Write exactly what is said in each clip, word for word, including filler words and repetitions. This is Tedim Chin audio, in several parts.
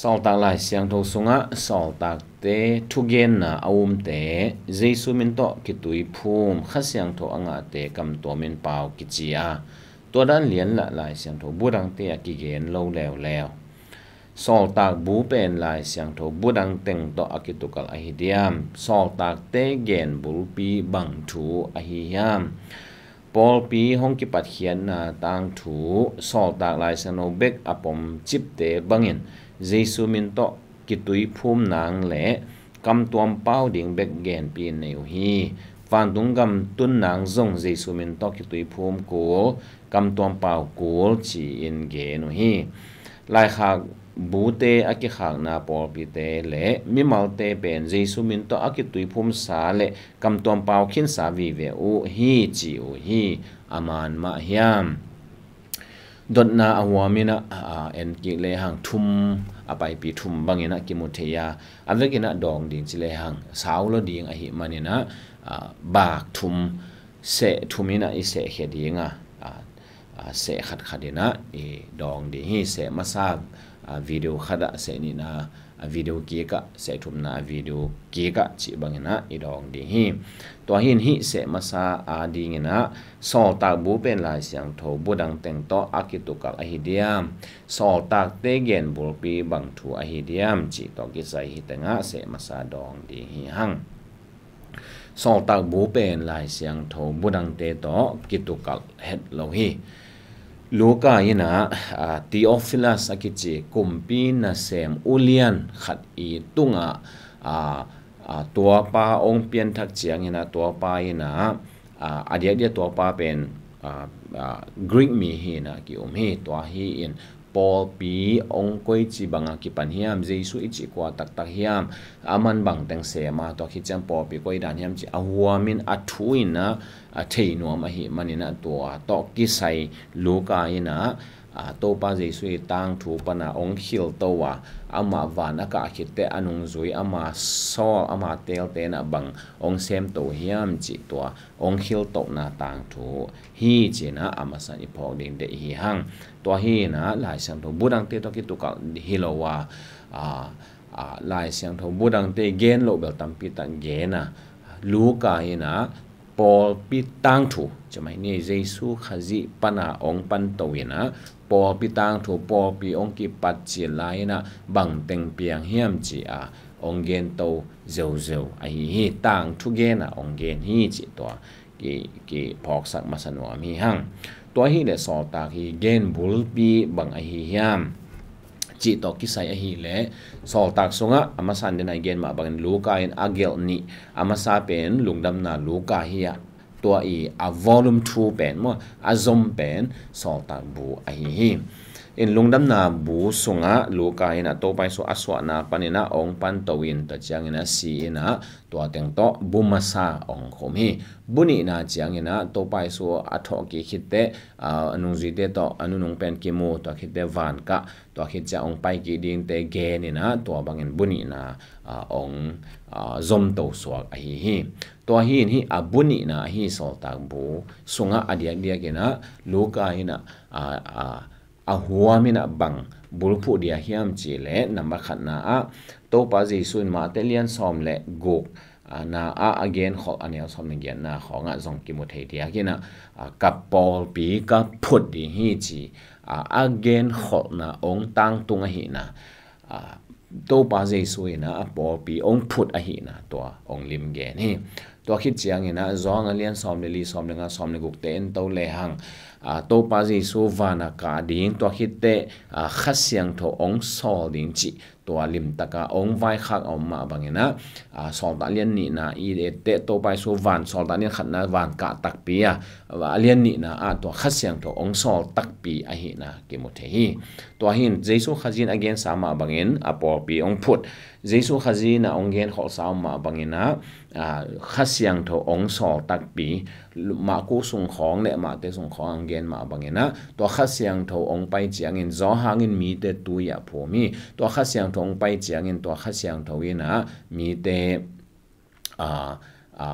Sawltak Lai Siangtho sungah sawltakte thugenna a umte Jesu min tawh kituiphum, Kha Siangtho a ngahte kamtuam in pau kici a, tua dan lian lah Lai Siangtho bu dangte a kigen lo leuleu. Sawltak bu pen Lai Siangtho bu dang teng tawh a kitukalh ahi diam? Sawltakte gen bulpi bang thu ahi hiam? Pawlpi hong kipatkhiatna tangthu, sawltak Lai Siangtho bek a pomcipte bangin Jesu min tawh kituiphum nang le kamtuam pau ding bek genpi in nei uh hi. Vantung gam tun nang zong Jesu min tawh kituiphum kul, kamtuam pau kul ci-in gen uh hi. Laikhak bute a kikhakna pawlpite le mimalte pen Jesu min tawh a kituiphumsa le kamtuam pau khinsa vive uh hi ci uh hi. A man mah hiam? Dotna a huam in ah, a, en kik lehang thum, a paipi thum bangin ah kimu thei a, a vekin ah dawng ding ci lehang sau lo ding ahih manin ah, a, bak thum, seh thum in ah i sehkhia ding a, a, a, seh khatkhat in ah i dawng ding hi. Seh masa, a, video khat ah, seh nihna a video kik ah, seh thumna a video kik ah cih bangin ah i dawng ding hi. Tua hi in hih seh masa a dingin ah sawltak bu pen Lai Siangtho bu dang teng tawh a kitukalh ahi diam? Sawltakte gen bulpi bang thu ahi diam cih tawh kisai hih tengah seh masa dawng ding hi hang. Sawltak bu pen Lai Siangtho bu dangte tawh kitukalh het lo hi. Luka in ah, a, Theophilus a kici kumpi nasem ulian khat i tungah, a, a, tuapa hong pianthak ciangin ah tuapa in ah, a, a diakdiak tuapa pen, a, a, Greek mi hi in ah ki-um hi. Tua hi in pawlpi hong koici banga kipan hiam, Jesu i cih kua taktak hiam, a man bang teng sem a, tua khit ciang pawlpi koi dan hiam cih a huamin a thu in ah, a thei nuam ahih manin ah tua tawh kisai Luka in ah, a, Topa Jesu i tangthu pana hong khilto a, ama van a kah khit teh a nungzui, ama sawl, ama teelte in ah bang hong semto hiam cih tua hong khiltohna tangthu hi ci-in ah a masa in i phawk ding deih hi hang. Tua hi in ah Lai Siangtho bu dangte tawh kitukalh hi lo a, a, a, Lai Siangtho bu dangte gen loh bel tampi tak gen a, Luka in ah pawlpi tangthu, ci mai ni, Jesu Khazih pana hong panto in ah pawlpi tangthu, pawlpi hong kipat cil lai in ah bang teng piang hiam cih a hong gento zeuzeu ahi hi. Tangthu gen a hong gen hi cih tua ki, kiphawksak masa nuam hi hang. Tua hi leh sawltak hi gen bulpi bang ahi hiam cih tawh kisai ahih leh, sawltak sungah a masa in den a i gen mah bangin Luka in a gelh nih, a masa pen Lungdamna Luka hi a, tua i a volume two pen maw, a zom pen sawltak bu ahi hi. In Lungdamna bu sungah Luka in ah Topa Jesu a suahna panin ah hong panto in, tua ciangin a si in ah, tua teng tawh bu masa hong khum hi. Bu nihna ciangin ah Topa Jesu a thawh kik khit teh, a, a nungzuite tawh a nunung pen kimu, tua khit teh van kah, tua khit ciang hong pai kik dingte gen in ah tua bangin bu nihna, a, hong, a, zomto suak ahi hi. Tua hi in hih a bu nihna ahi sawltak bu sungah a diakdiak in ah Luka in ah, a, a, a huam in ah bang bulphuh dia hiam cih leh, nambat khatna ah Topa Jesu in Mate lian sawm le guk, a, na ah a genkholh a neu sawm le giatna khawngah zong kimu thei diak in ah, a, ka pawlpi ka phut ding hi ci, a, a genkholhna hong tangtung ahihna, a, Topa Jesu in ah a pawlpi hong phut ahihna tua hong lim gen hi. Tua khit ciangin ah Johan a lian sawm le li, sawm le nga, sawm le gukte en to lehang, a, Topa Jesu van a kah ding, tua khit teh, a, Kha Siangtho hong sawl ding cih tua limtaka hong vaikhak a om mah bangin ah, a, Sawltak lian nihna i et teh Topa Jesu van, sawltak lian khatna van kah takpi a, a lian nihna ah tua Kha Siangtho hong sawl takpi ahihna kimu thei hi. Tua hi in Jesu Khazih in a gensa mah bangin a pawlpi hong phut. Jesu Khazih in ah hong genkholhsa om mah bangin ah, a, Kha Siangtho hong sawl takpi, Marku sung khawng le Mate sung khawng hong gen mah bangin ah, tua Kha Siangtho hong pai ciangin Johan in mite tui ah phum hi. Tua Kha Siangtho hong pai ciangin tua Kha Siangtho in ah mite, a, a,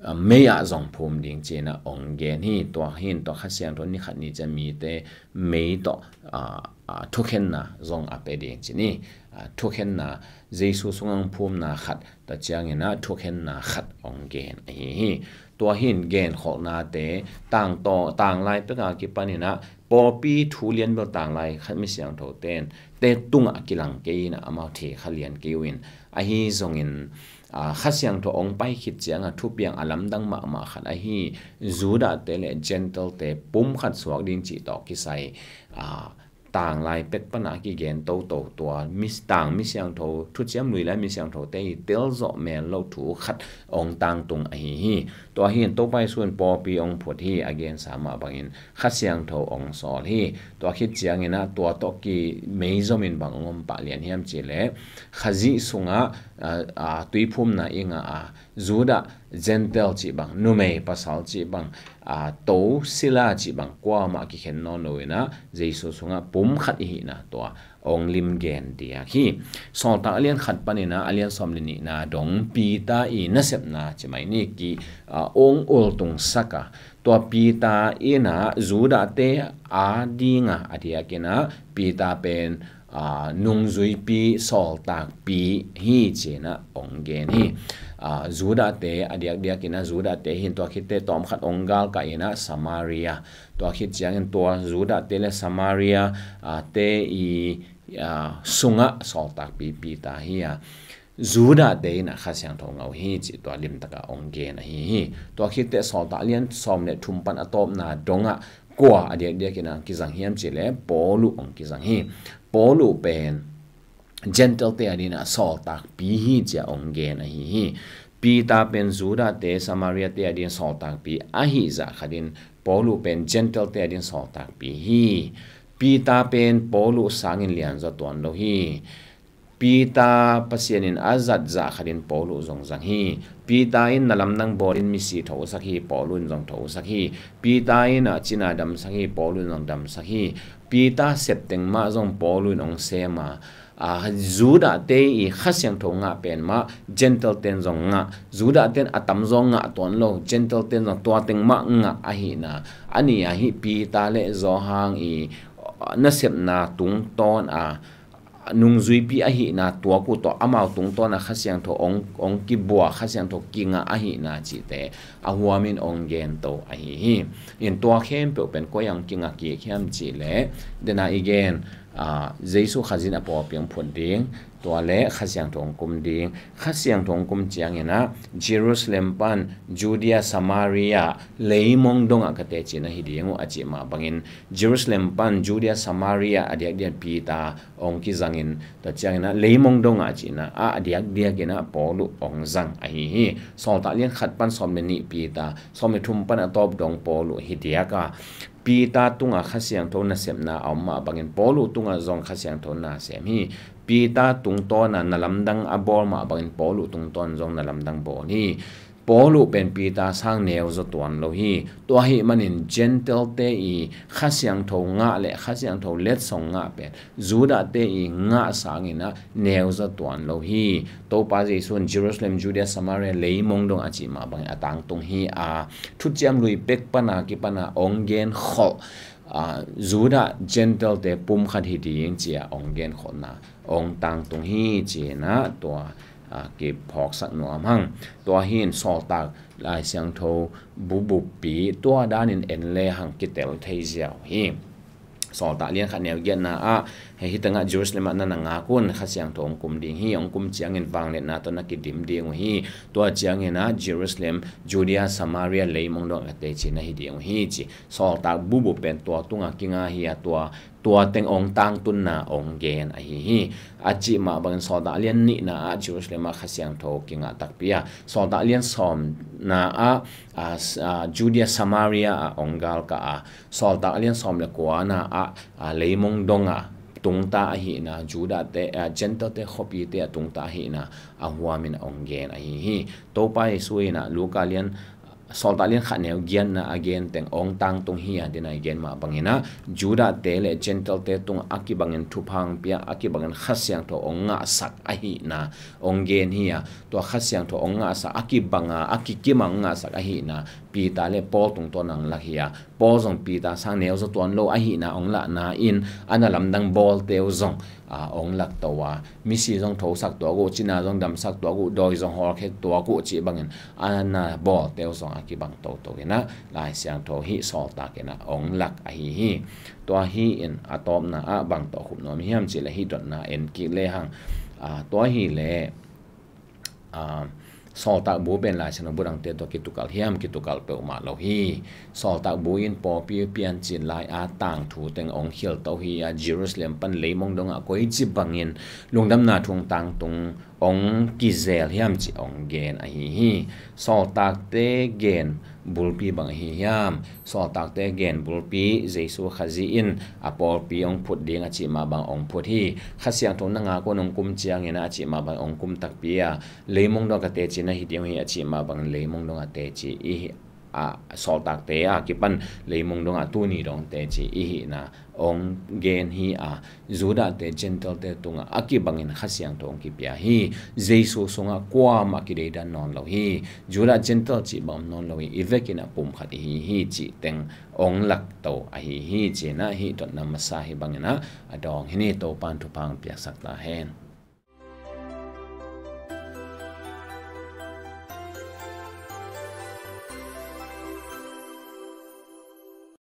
a, mei ah zong phum ding ci-in ah hong gen hi. Tua hi in tua Kha Siangtho ni khat ni ciang mite mei tawh, a, a, thukhenna zong a pia ding ci ni. A, thukhenna Jesu sungah hong phumna khat, tua ciangin ah thukhenna khat hong gen ahi hi. Tua hi in genkholhnate tangtaw, tanglai pek a kipanin ah pawlpi thu lianbel tanglai khat mi siangthote in te tungah kilang kei in ah amau thei kha lian kei uh in, ahi zongin, a, Kha Siangtho hong pai khit ciangah thupiang a lamdang mahmah khat ahi Judahte le Gentile-te pum khat suak ding cih tawh kisai, a, tanglai pek panah kigen toto tua mi, tang mi siangtho, thuciam lui lai mi siangthote i telzawh mel lo thu khat hong tangtung ahi hi. Tua hi in Topa Jesu in pawlpi hong phut hi, a gensa mah bangin Kha Siangtho hong sawl hi. Tua khit ciangin ah tua tawh ki meizomin bang hong om pah lian hiam cih leh Khazih sungah, a, a, tuiphumna i ngah a, Judah Gentile cih bang, numei pasal cih bang, a, to sila cih bang, kuamah kikhen nawn lo in ah Jesu sungah pum khat i hihna tua hong lim gen diak hi. Sawltak a lian khat panin ah a lian sawm le nihna dong Peter i nasepna ci mai ni ki, a, hong ultung sak a, tua Peter in ah Judahte a dingah a diakin ah Peter pen, a, nungzuipi sawltakpi hi ci-in ah hong gen hi. A, Judahte a diakdiakin ah Judahte hi in tua khitte tawmkhat hong galkah in ah Samaria, tua khit ciangin tua Judahte le Samaria, a, te i, a, sungah sawltakpi Peter hi a, Judahte in ah Kha Siangtho ngah uh hi cih tua limtakah hong gen ahi hi. Tua khitte Sawltak lian sawm le thum pan a tawpna dongah kua a diakdiakin ah kizang hiam cih leh Paulu hong kizang hi. Paulu pen Gentile-te a dingin ah sawltakpi hi ci-a hong gen ahi hi. Peter pen Judahte, Samaria-te a dingin sawltakpi ahi zah khatin Paulu pen Gentile-te a dingin sawltakpi hi. Peter pen Paulu sangin lianzaw tuan lo hi. Peter Pasian in a zat zah khatin Paulu zong zang hi. Peter in na lamdang bawlin misi thosak hi, Paulu in zong thosak hi. Peter in a cina damsak hi, Paulu in zong damsak hi. Peter septeng mah zong Paulu in hong sem a, a, Judahte i Kha Siangtho ngah pen mah Gentile-te in zong ngah, Judahte in a tamzaw ngah tuan lo, Gentile-te in zong tua teng mah ngah ahihna, a ni ahi Peter le Johan i, a, nasepna tungtawn a, nungzuipi ahihna tuak uh tawh amau tungtawn a Kha Siangtho hong, hong kibua, Kha Siangtho kingah ahihna cihte a huamin hong gento ahi hi. In tua khempeuh pen koi ah hong kingah kik hiam cih leh, dena i gen, a, Jesu Khazih in a pawlpi hong phut ding, tua le Kha Siangtho hong kum ding. Kha Siangtho hong kum ciangin ah Jerusalem pan Judea, Samaria, leimong dongah ka teci na hi ding uh a cih mah bangin Jerusalem pan Judea, Samaria a diakdiak Peter hong kizangin, tua ciangin ah leimong dongah cihna ah a diakdiakin ah Paulu hong zang ahi hi. Sawltak lian khat pan sawm le nih Peter, sawm le thum pan a tawp dong Paulu hi diak a, Peter tungah Kha Siangtho nasepna a om mah bangin Paulu tungah zong Kha Siangtho na sem hi. Peter tungtawn a na lamdang a bawl mah bangin Paulu tungtawn zong na lamdang bawl hi. Paulu pen Peter sang neuzaw tuan lo hi. Tua ahih manin Gentile-te i Kha Siangtho ngah le Kha Siangtho letsong ngah pen Judahte i ngah sangin ah neuzaw tuan lo hi. Topa Jesu in Jerusalem, Judea, Samaria, leimong dong a cih mah bangin a tangtung hi a, thuciam lui pek pana kipana hong genkholh, a, Judah Gentile-te pum khat hi ding ci-a hong genkholhna hong tangtung hi ci-in ah tua, a, kiphawksak nuam hang. Tua hi in Sawltak Lai Siangtho bubuppi tua danin en le hang kitel thei ziau hi. Sawltak lian khat neu giatna ah, hei, hih tengah Jerusalem ah na na ngak un, Kha Siangtho hong kum ding hi, hong kum ciangin vangliatna tawh na kidim ding uh hi, tua ciangin ah Jerusalem, Judea, Samaria, leimong dong a teci na hi ding uh hi ci. Sawltak bubu pen tua tungah kinga hi a, tua, tua teng hong tangtunna hong gen ahi hi. A cih mah bangin Sawltak lian nihna ah Jerusalem ah Kha Siangtho kingah takpi a, Sawltak lian sawmna ah, a, s-, a, Judea, Samaria ah hong galkah a, Sawltak a lian sawm le kuana ah, a, leimong dongah tungta ahihna, Judahte, a, Gentile-te khuapite a tungta ahihna a huamin a hong gen ahi hi. Topa Jesu in ah Luka lian, Sawltak lian khat neu giatna a gen teng ong tangtung hi a, dina i gen mah bangin ah Judah-te le Gentile-te tungah a kibangin thupha ong pia, a kibangin Kha Siangtho ong ngahsak ahihna ong gen hi a, tua Kha Siangtho ong ngahsak a kibanga a kikima ong ngahsak ahihna Peter le Paul tungtawn ong lak hi a, Paul zong Peter sang neu zaw tuan lo ahihna ong lahna in a na lamdang bawlte uh zong a ong lak to a, misi zong thosak tuak uh, cina zong damsak tuak uh, dawi zong hawlkhia tuak uh cih bangin a na bawlte uh zong a kibang toto in ah Lai Siangtho hih Sawltak in ah ong lak ahi hi. Tua hi in a tawpna ah bang tawh khup nuam hiam cih leh hih dotna en kik lehang, tua hi leh Sawltak bu pen Lai Siangtho bu dangte tawh kitukalh hiam? Kitukalh peuhmah lo hi. Sawltak bu in pawlpi piancil lai a tangthu teng ong khilto hi a, Jerusalem pan leimong dongah koici bangin lungdamna thu ong tangtung ong kizel hiam cih ong gen ahi hi. Sawltakte gen bulpi bang ahi hiam? Sawltakte gen bulpi Jesu Khazih in a pawlpi ong phut ding a cih mah bang ong phut hi. Kha Siangtho na ngak un ong kum ciangin a cih mah bang ong kum takpi a, leimong dong ka teci na hi ding uh hi a cih mah bangin leimong dongah teci i hi a, sawltakte a kipan leimong dongah tuni dong teci i hihna ong gen hi a, Judah-te Gentile-te tungah a kibangin Kha Siangtho ong kipia hi. Jesu sungah kuamah kideidan nawn lo hi. Judah Gentile cih bang om nawn lo hi. I vekin a pumkhat i hi hi cih teng ong lakto ahi hi. Cih in ah hih dotna masa hi bangin ah a dawng hi ni. Topa'n thupha ong piaksak ta hen.